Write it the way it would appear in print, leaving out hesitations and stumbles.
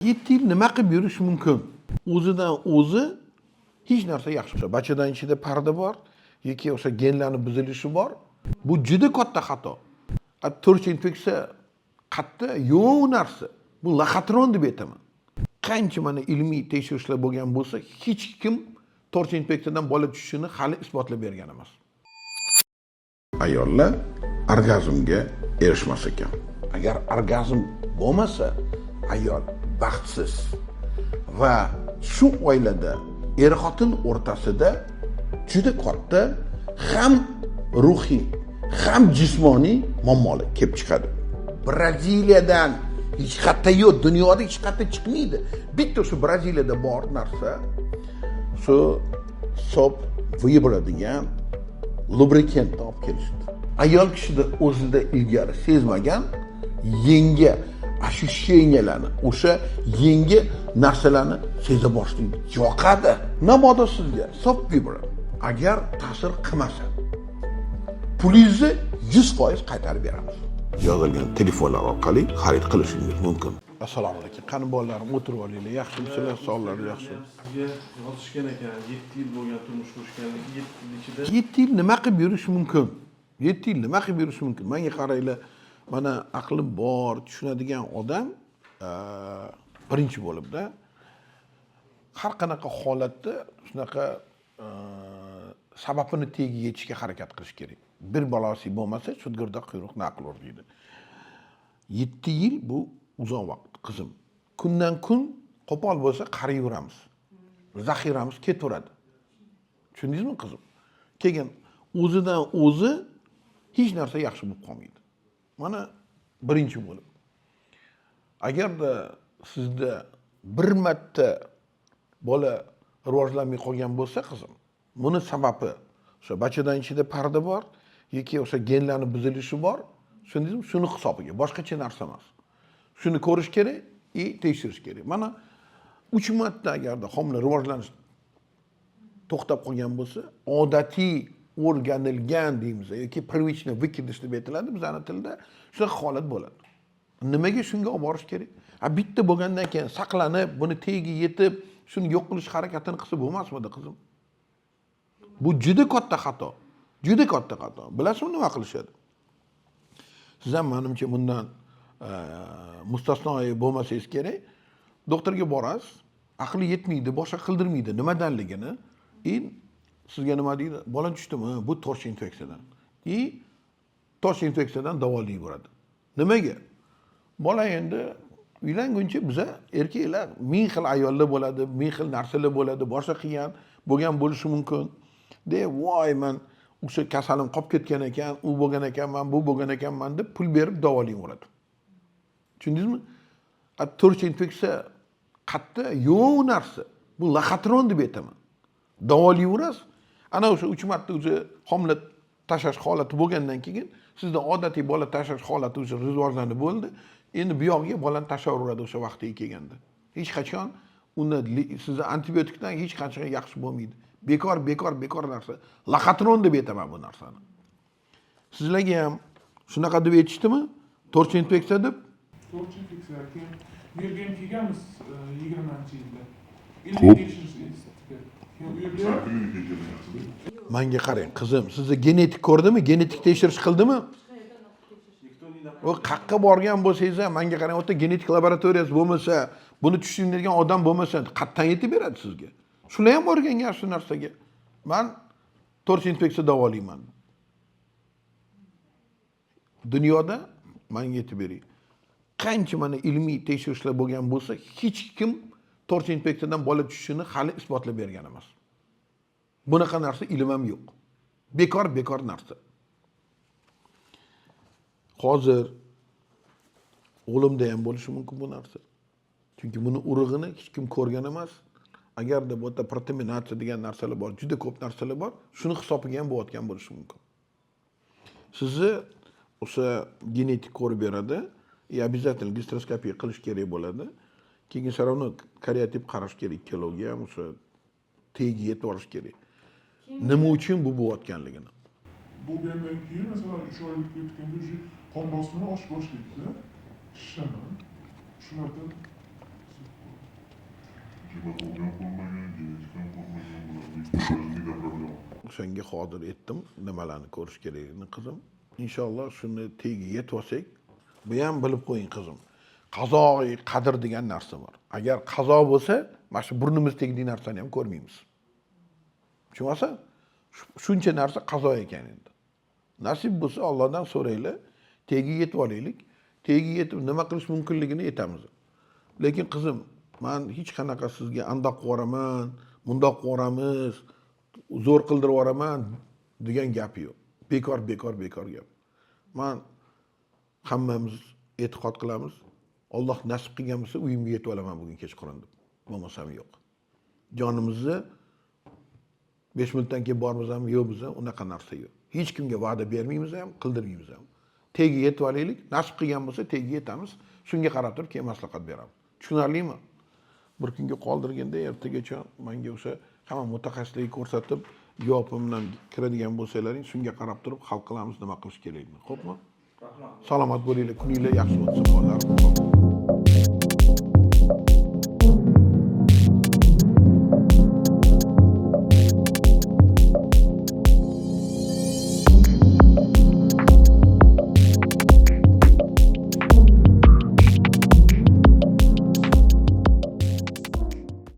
7 yil nima qilib yurish mumkin? O'zidan o'zi hech narsa yaxshi. O'sha bachadan ichida parda bor yoki o'sha genlarni buzilishi bor. Bu juda katta xato. A TORCH infeksiya qayerda yo'q narsa. Bu лохотрон deb aytaman. Qancha mana ilmiy tekshirishlar bo'lgan bo'lsa, hech kim TORCH infeksiyadan bola tushishini hali isbotlab bergan emas. Ayollar orgazmga erishmas ekan. Agar orgazm bo'lmasa, ayol baxtsiz va shu oilada er xotin o'rtasida juda katta ham ruhiy, ham jismoniy muammolar kelib chiqadi. Braziliyadan hech qayerda yo'q, dunyoda hech qayerda chiqmaydi. Bitta shu Braziliyada bor narsa, shu Soap Vibra degan lubrikantni olib kelishdi. Ayol kishida o'zida ilgari sezmagan yangi ощущения larni, o'sha yangi narsalarni seza boshlaydi, yoqadi. Mabodo sizga Soap Vibra agar ta'sir qilmasa, pulingizni 100% qaytarib beramiz. Yozilgan telefonlar orqali xarid qilishingiz mumkin. Assalomu alaykum. Qani, bolalarim, o'tirib olinglar. Yaxshimisizlar? Sog'lar yaxshi? Sizga yozishgan ekan, 7 yil bo'lgan turmush qurishganligi, 7 yil ichida. 7 yil nima qilib yurish mumkin? 7 yil nima qilib yurish mumkin? Manga qaranglar, mana aqli bor, tushunadigan odam birinchi bo'libda har qanaqa holatda shunaqa sababini tagiga yetishga harakat qilish kerak. Bir balosi bo'lmasa, shudgorda quyruq na qilur deydi. 7 yil bu uzoq vaqt, qizim. Kundan kun qo'pol bo'lsa, qariyveramiz, zaxiramiz ketaveradi. Tushundingizmi, qizim? Keyin o'zidan o'zi hech narsa yaxshi bo'lib qolmaydi. Mana birinchi bo'lib, agarda sizda bir marta bola rivojlanmay qolgan bo'lsa, qizim, buni sababi o'sha bachadan ichida parda bor yoki o'sha genlarni buzilishi bor. Tushundingizmi? Shuni hisobiga, boshqacha narsa emas. Shuni ko'rish kerak и tekshirish kerak. Mana uch marta agarda homila rivojlanish to'xtab qolgan bo'lsa, odatiy o'rganilgan deymiz yoki первичный выкидыш deb aytiladi bizani tilda, shunaqa holat bo'ladi. Nimaga shunga olib borish kerak? A bitta bo'lgandan keyin saqlanib, buni tagiga yetib, shuni yo'q qilish harakatini qilsa bo'lmasmidi, qizim? Bu juda katta xato, juda katta xato. Bilasizmi, nima qilishadi? Siz ham, manimcha, bundan mustasno bo'lmasangiz kerak. Doktorga borasiz, aqli yetmaydi, boshqa qildirmaydi nimadanligini и sizga nima deydi? Bola tushdimi, bu TORCH infeksiyadan, и TORCH infeksiyadan davolayveradi. Nimaga? Bola endi uylanguncha biza erkaklar ming xil ayollar bo'ladi, ming xil narsalar bo'ladi, boshqa qilgan bo'lgan bo'lishi mumkin de, voy, man o'sha kasalim qolib ketgan ekan, u bo'lgan ekanman, bu bo'lgan ekanman deb pul berib davolayveradi. Tushundingizmi? A TORCH infeksiya qayerda yo'q narsa. Bu лохотрон deb aytaman. Davolayverasiz, ana o'sha uch marta уже homila tashlash holati bo'lgandan keyin sizda odatiy bola tashlash holati уже rivojlanib bo'ldi. Endi bu yog'iga bolani tashlayveradi o'sha vaqtiga kelganda. Hech qachon uni sizni antibiotikdan hech qachon yaxshi bo'lmaydi. Bekor, bekor, bekor narsa. Лохотрон deb aytaman bu narsani. Sizlarga ham shunaqa deb aytishdimi, TORCH infeksiya deb? TORCH infeksiya. Keyin bu yerga ham kelganmiz 20-yilda. Ilmiy Ko'p. tekshirish institutiga. Keyin u yerga Manga qarang, qizim, sizni genetik ko'rdimi, genetik tekshirish qildimi? U qayerqa borgan bo'lsangiz ham, manga qarang, u yerda genetik laboratoriyasi bo'lmasa, buni tushunadigan odam bo'lmasa, qayerdan yetib beradi sizga? Shular ham o'rgangan shu narsaga. Man TORCH infeksiya davolayman. Dunyoda, manga yetib bering, qancha mana ilmiy tekshirishlar bo'lgan bo'lsa, hech kim TORCH infeksiyadan bola tushishini hali isbotlab bergan emas. Bunaqa narsa ilm ham yo'q. Bekor, bekor narsa. Hozir o'g'limda ham bo'lishi mumkin bu narsa, chunki buni urug'ini hech kim ko'rgan emas. Agarda bu yerda protaminatsiya degan narsalar bor, juda ko'p narsalar bor, shuni hisobiga ham bo'layotgan bo'lishi mumkin. Sizni o'sha genetik ko'rib beradi и обязательно gisteroskopiya qilish kerak bo'ladi. Keyin все равно кариотип qarash kerak, ikkaloviga ham o'sha tagiga yetib borish kerak, nima uchun bu bo'layotganligini. Bo'lgandan keyin, masalan, 3 oylik o'tganda уже qon bosimi oshib boshlaydi. Shishaman. Shulardan. Gematolog ham ko'rmagan, genetik ham ko'rmagan, bularga juda problema. O'shanga hozir aytdim nimalarni ko'rish kerakligini, qizim. Inshaalloh shuni tagiga yetib olsak, bu ham bilib qo'ying, qizim. Qazoi qadr degan narsa bor. Agar qazo bo'lsa, mana shu burnimiz tagidagi narsani ham ko'rmaymiz. Tushunmasan? Shuncha narsa qazo ekan endi. Nasib bo'lsa, Allohdan so'ranglar, tagiga yetib olaylik. Tagiga yetib nima qilish mumkinligini aytamiz. Lekin, qizim, man hech qanaqa sizga andoq qilib yuboraman, bundoq qilib yuboramiz, zo'r qildirib yuboraman degan gap yo'q. Bekor, bekor, bekor gap. Man hammamiz e'tiqod qilamiz. Alloh nasib qilgan bo'lsa, uyimga yetib olaman bugun kechqurun deb. Bo'lmasam yo'q. Jonimizni 5 minutdan keyin bormiz ham, yo'qmiz ham, unaqa narsa yo'q. Hech kimga va'da bermaymiz ham, qildirmaymiz ham. Tagiga yetib olaylik, nasib qilgan bo'lsa, tagiga yetamiz. Shunga qarab turib keyin maslahat beraman. Tushunarlimi? Bir kunga qoldirganda, ertagacha menga o'sha hamma mutaxassislarga ko'rsatib, javobim bilan kiradigan bo'lsalaring, shunga qarab turib hal qilamiz nima qilish kerakligini. Xo'pmi? Rahmat. Salomat bo'linglar, kuninglar yaxshi o'tsin, bolalar.